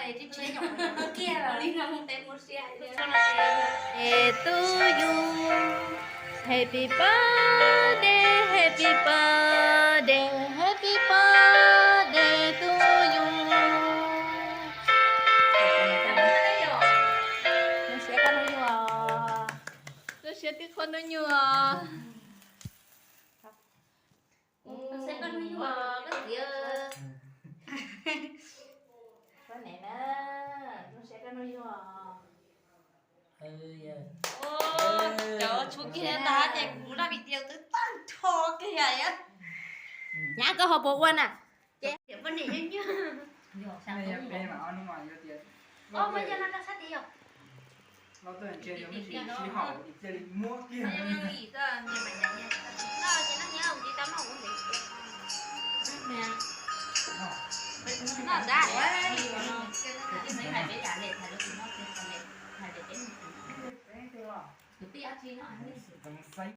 Happy birthday to you. Happy birthday, happy birthday to you. Zoo siab koj hnub yug os. Zoo siab tij qhua hnub yug os. Zoo siab koj hnub yug os koj txiv. Koj niam na, zoo siab koj hnub yug os. Cov tshuav kiag ntag ces kuv laj video twb tag nrho kiag. Nyab koj ho puas ua na? Ces poj niam nyob nyuag. Ob peb no rau sab tid yom.